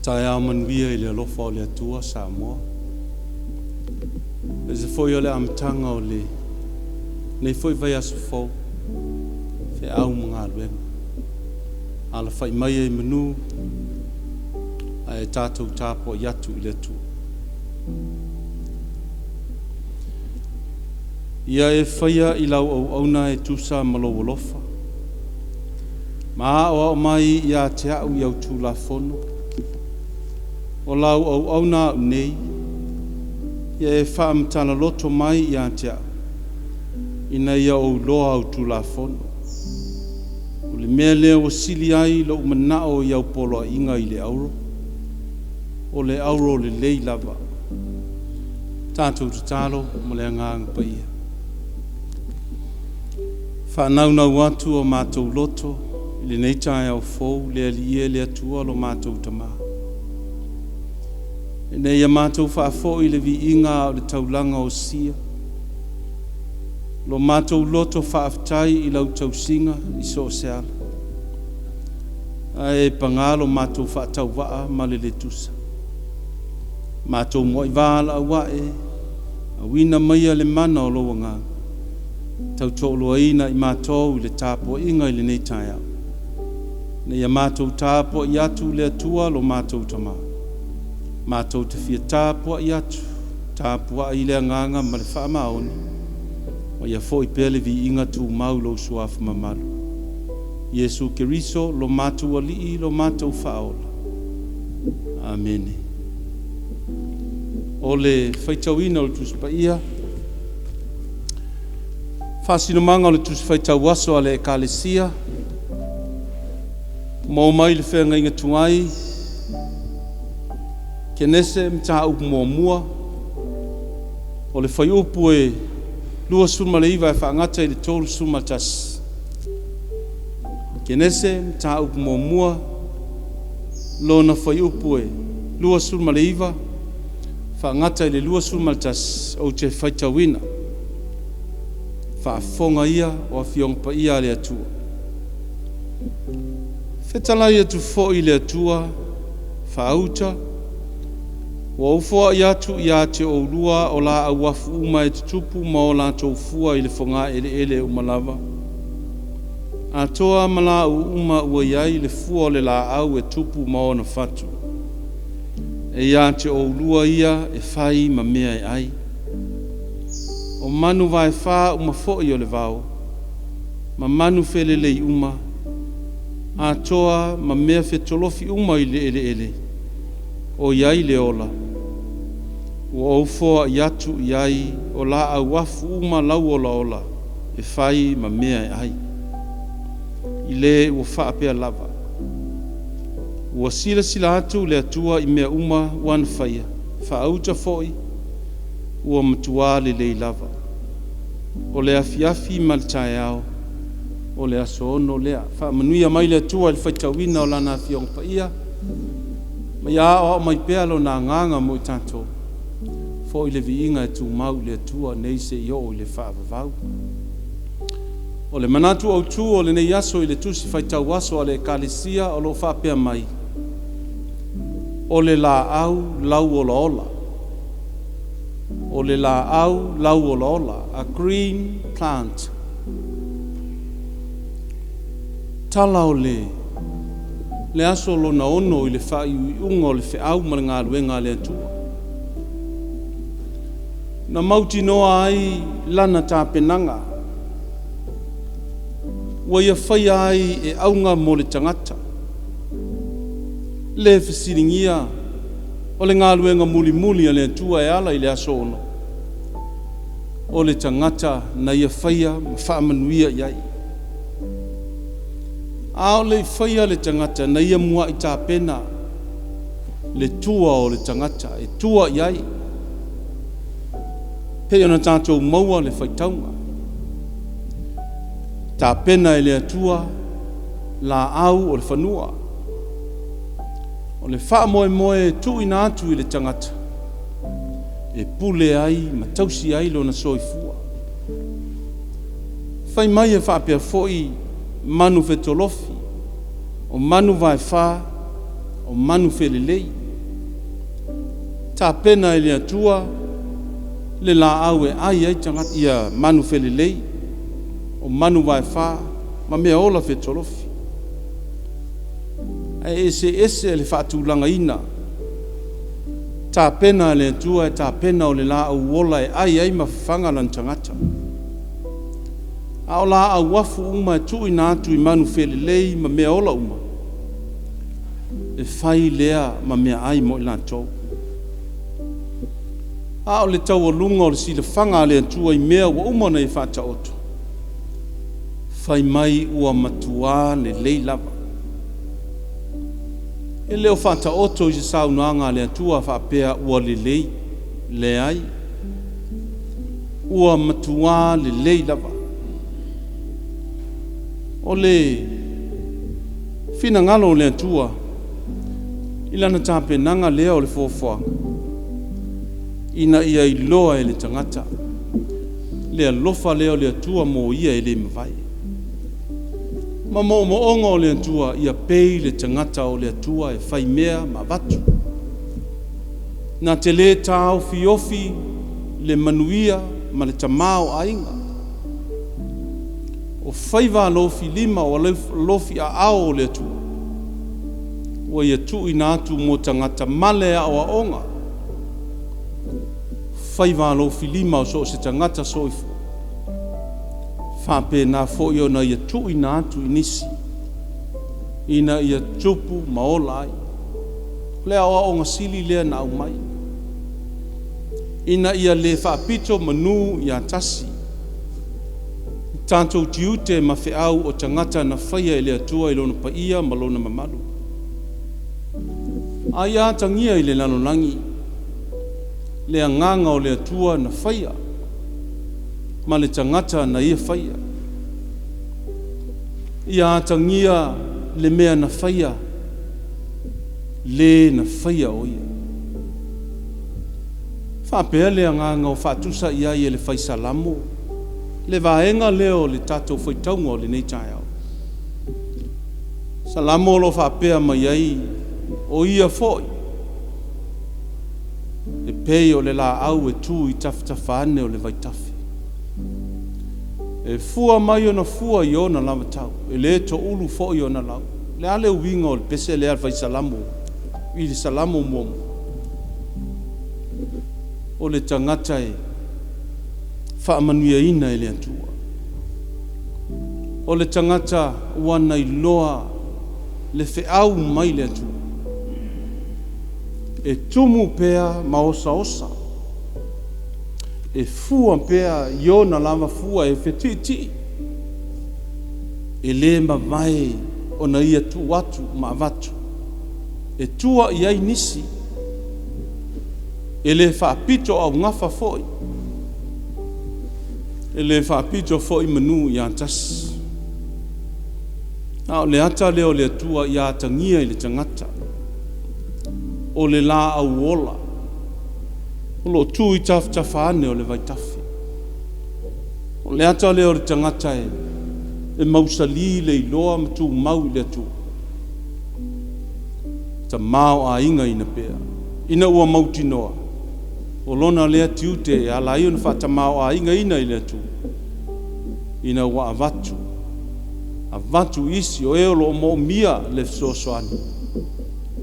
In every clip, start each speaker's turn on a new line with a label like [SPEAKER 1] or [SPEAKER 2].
[SPEAKER 1] Taeao manuia i le alofa o le Atua Samoa. Aemaise foi o le amataga o lenei foi vaiaso fou, feau ma galuega. Alafai maia i manu ae tatou tapuai atu i le Atua. Ia e faia i lau auauna e tusa ma lou alofa, ma aoao mai ia te au i au tulafono. O lau auauna au nei, ia e faamatala loto mai ia te au, ina ia ou iloa au tulafono. O le mea lea ua sili ai lou manao i au poloaiga i le auro, o le auro lelei lava. Tatou tatalo ma le Agaga Paia. Faanaunau atu o matou loto i lenei taeao fou, le Alii e le Atua lo matou Tama. Ina ia matou faafoi le viiga o le taulaga osia, lo matou loto faafetai i lau tausiga i so o se ala. Ae paga lo matou faatauvaa ma le le tusa. Matou muai valaaua'e, auina maia le mana o lou agaga, tautoaluaina i matou i le tapuaiga i lenei taeao. Ina ia matou tapuai atu le Atua lo matou Tama, matou te fia tapuai atu, tapuai i le agaga ma le faamaoni, ma ia foi pea le viiga tumau i lou suafa mamalu. Iesu Keriso, lo matou Alii, lo matou Faaola. Amene. O le faitauina o le Tusi Paia, faasinomaga o le Tusi Faitau Aso a le Ekalesia, maua mai le feagaiga tuai, Kenese mataupu muamua, o le fuaiupu e 29 e faagata i le 31. Kenese mataupu muamua, lona fuaiupu e 29 faagata i le 21, ou te faitauina. Faafofoga ia o Afioga Paia a le Atua. Fetalai atu foi le Atua, faauta, ua ou foai atu ia te oulua o laau afu uma e tutupu ma o latou fua i le fogaeleele uma lava. Atoa ma lauu uma ua i ai le fua o le laau e tupu ma ona fatu. E ia te oulua ia e fai ma mea e ai. O manu vaefa uma foi o le vao, ma manu felelei uma, atoa ma mea fetolofi uma i le eleele, o i ai le ola, ua ou foai atu i ai o laau afu uma lauolaola e fai ma mea e ai. I le ua faapea lava. Ua silasila atu le Atua i mea uma ua na faia, faauta foi, ua matua lelei lava. O le afiafi ma le taeao, o le aso 6 lea. Faamanuia mai le Atua i le faitauina o Lana Afioga Paia, ma ia aoao mai pea Lona agaga mo i tatou, foi le viiga e tumau i le Atua nei seia oo i le faavavau. O le manatu autu o lenei aso i le tusi faitau aso a le Ekalesia o lo o faapea mai, o le laau lauolaola. O le laau lauolaola, a green plant. Tala o le aso lona 6 i le faaiuiuga o le feau ma le galuega a le Atua. Na mautinoa ai lana tapenaga, ua ia faia ai e auga mo le tagata. Le fesiligia o le galuega mulimuli a le Atua e ala i le aso 6, o le tagata na ia faia ma faamanuia i ai. A o le i faia le tagata na ia muai tapena le tua o le tagata e tua i ai, pei ona tatou maua le faitauga. Tapena e le Atua laau o le fanua. O le faamoemoe e tuuina atu i le tagata e pule ai ma tausi ai lona soifua. Fai mai e faapea foi manu fetolofi, o manu vaefa, o manu felelei. Tapena e le Atua le laau e ai ai tagata, ia manu felelei, o manu vaefa ma mea ola fetolofi. Ae eseese le faatulagaina, tapena a le Atua e tapena o le laau ola e ai ai ma fafaga lana tagata. A o laau afu uma e tuuina atu i manu felelei ma mea ola uma, e fai lea ma meaai mo i latou. A o le taualuga o le silafaga a le Atua i mea ua uma ona ia faataoto, fai mai ua matua lelei lava. E le o faataoto i se saunoaga a le Atua faapea ua lelei, leai, ua matua lelei lava. O le finagalo o le Atua i lana tapenaga lea o le foafoaga, ina ia iloa e le tagata le alofa lea o le Atua mo ia e le mavae. Ma moomooga o le Atua ia pei le tagata o le Atua e fai mea ma avatu. Na te le taofiofi le manuia ma le tamaoaiga. O faiva alofilima o alofiaao o le Atua, ua ia tuuina atu mo tagata ma le aoaoga. Faiva alofilima o so o se tagata soifua, faapena foi ona ia tuuina atu i nisi ina ia tupu ma ola ai. O le aoaoga sili lea na aumai, ina ia le faapito manu ia tasi, tatou tiute ma feau o tagata na faia e le Atua i lona paia ma lona mamalu. A ia atagia i le lalolagi le agaga o le Atua na faia ma le tagata na ia faia. Ia atagia le mea na faia, le na faia o ia. Faapea le agaga o faatusa i ai e le Fai Salamo le vaega lea o le tatou faitauga o lenei taeao. Salamo o lo o faapea mai ai, o ia foi e pei o le laau e tu i tafatafa ane o le vaitafe. E fua mai ona fua i ona lava tau, e le toulu foi ona lau. O le a le uiga o le pese lea a le Fai Salamo i le Salamo muamua? O le tagata e faamanuiaina e le Atua. O le tagata ua na iloa le feau mai le Atua. E tumu pea ma osaosa, e fua pea i ona lava fua e fetiitii, e le mavae ona ia tuu atu ma avatu, e tua i ai nisi, e le faapito augafa foi, e le faapito foi manu ia tasi. A o le ata lea o le Atua ia atagia i le tagata, o le laau ola, o lo o tu i tafatafa ane o le vaitafe. O le ata lea o le tagata e mausali le iloa ma tumau i le Atua, tamaoaigaina pea, ina ua mautinoa o lona lea tiute e ala ai ona faatamaoaigaina i le Atua, ina ua avatu, avatu isi o e o lo o moomia le fesoasoani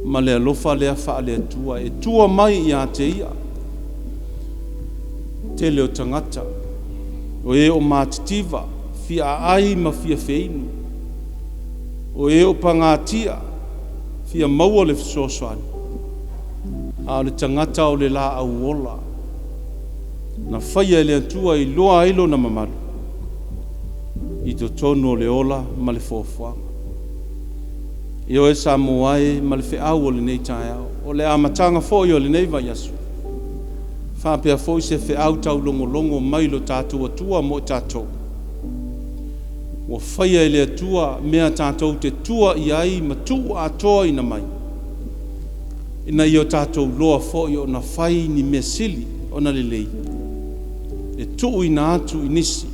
[SPEAKER 1] ma le alofa lea faale-Atua e tua mai ia te ia. Tele o tagata o e o matitiva, fia aai ma fia feinu, o e o pagatia, fia maua le fesoasoani, a o le tagata o le laau ola, na faia e le Atua e iloa ai lona mamalu i totonu o le ola ma le foafoaga. Ioe Samoa e ma le feau o lenei taeao, o le amataga foi o lenei vaiaso, faapea foi se feau taulogologo mai lo tatou Atua mo i tatou, ua faia e le Atua mea tatou te tua i ai ma tuu atoaina mai, ina ia o tatou iloa foi ona fai ni mea sili ona lelei e tuuina atu i nisi.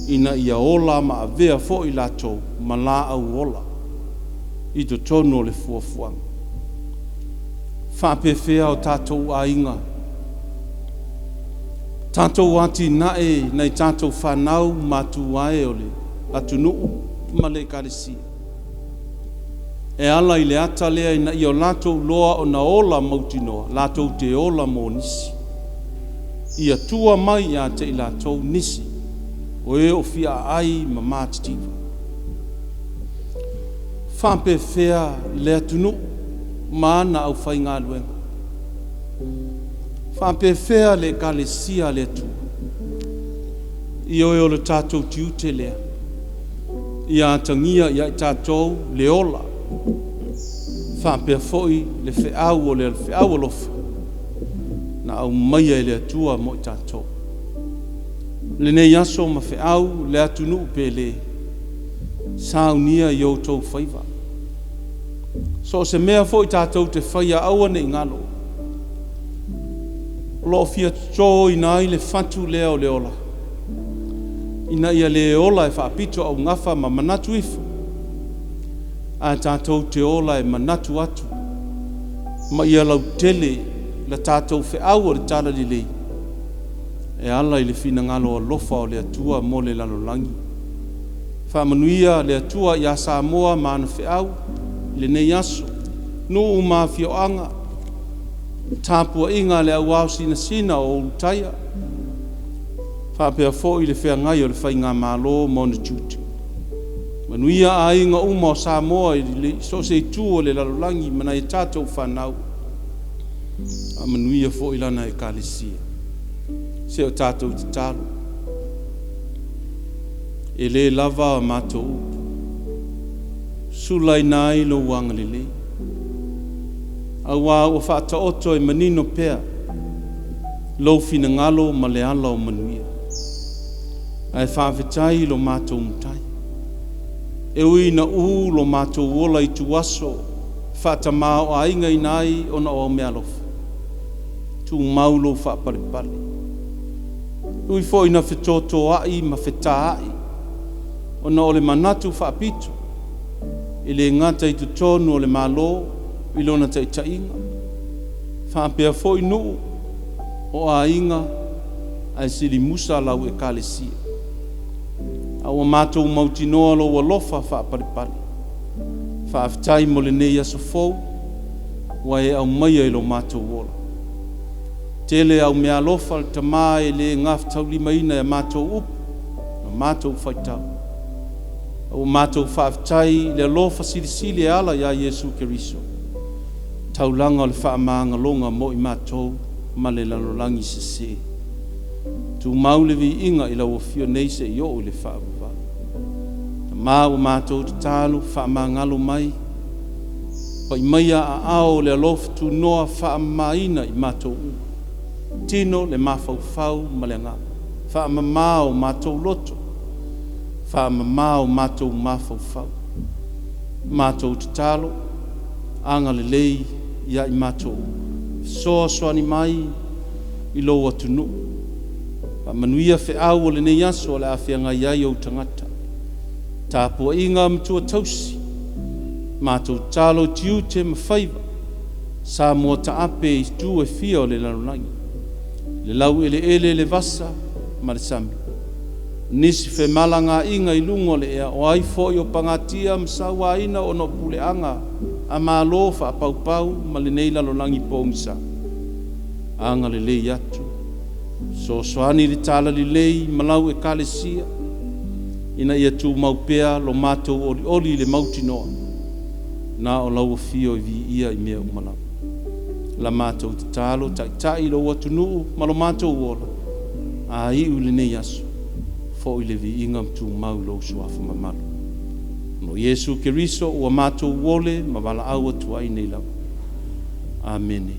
[SPEAKER 1] ina ia ola ma avea foi latou ma laau ola i totonu o le fuafuaga. Faapefea o tatou aiga, tatou atinae nai tatou fanau matua e o le atunuu ma le ekalesia. E ala i le ata lea ina ia o latou iloa ona ola mautinoa, latou te ola mo nisi. Ia tua mai ia te i latou nisi, o e o fia aai ma matitiva. Faapefea le atunuu ma ana aufaigaluega. Faapefea le ekalesia a le Atua. Ioe o le tatou tiute lea, ia atagia ia i tatou le ola, faapea foi le feau o le feau alofa na aumaia e le Atua mo i tatou. Lenei aso ma feau le atunuu pele, saunia i outou faiva. So o se mea foi tatou te faia aua ne i galo, o lo o fia totoina ai le fatu lea o le ola, ina ia le ola e faapito augafa ma manatu ifo, ae tatou te ola e manatu atu, ma ia lautele le tatou feau o le talalelei, e ala i le finagalo alofa o le Atua mo le lalolagi. Faamanuia le Atua ia Samoa ma ana feau i lenei aso, nuu ma afioaga, tapuaiga a le au ao sinasina o Ulutaia, faapea foi le feagai o le faigamalo ma ona tiute. Manuia aiga uma o Samoa i so o se itu o le lalolagi ma nai a tatou fanau. Faamanuia foi lana ekalesia. Se o tatou tatalo, e le lava a matou upu, sulaina ai lou agalelei, aua ua faataoto e manino pea lou finagalo ma le ala o manuia. Ae faafetai i lo matou matai, e ui ina lo matou ola i tuaso, faatamaoaigaina ai ona o au meaalofa, tumau lou faapalepale. Ui foi ina fetotoai ma fetaai, ona o le manatu faapito, e le gata i totonu o le Malo i lona taitaiga, faapea foi nuu o aiga ae silimusa lau ekalesia. A ua matou mautinoa lou alofa faapalepale. Faafetai mo lenei aso fou, ua e aumaia i lo matou ola. Tele au meaalofa le Tama e le gafataulimaina e a matou upu ma matou faitau. A ua matou faafetai i le alofa silisili e ala ia Iesu Keriso, taulaga o le faamagaloga mo i matou ma le lalolagi sese. Tumau le viiga i lau afio nei seia oo i le faavavau. Tama ua matou tatalo, faamagalo mai, pai maia aao o le alofa tunoa faamamaina i matou uma, tino le mafaufau ma le agaga, faamama o matou loto, faamama o matou mafaufau. Matou tatalo, agalelei ia i matou uma, fesoasoani mai i lou atunuu, faamanuia feau o lenei aso o le a feagai ai ou tagata. Tapuaiga a matua tausi, matou tatalo i tiute ma faiva, Samoa taape i itu e fia o le lalolagi, le laueleele, le vasa ma le sami. Nisi femalagaaiga i luga o le ea, o ai foi o pagatia ma sauaina ona o puleaga a malo faapaupau ma lenei lalolagi pogisa. Agalelei atu, fesoasoani i le talalelei ma lau ekalesia, ina ia tumau pea lo matou olioli i le mautinoa, na o lau afio e viia i mea uma lava. La matou tatalo, taitai lou atunuu ma lo matou ola, a iu i lenei aso, foi le viiga ma tumau i lou suafa mamalu. No Iesu Keriso ua matou ole ma valaau atu ai nei lava. Amene.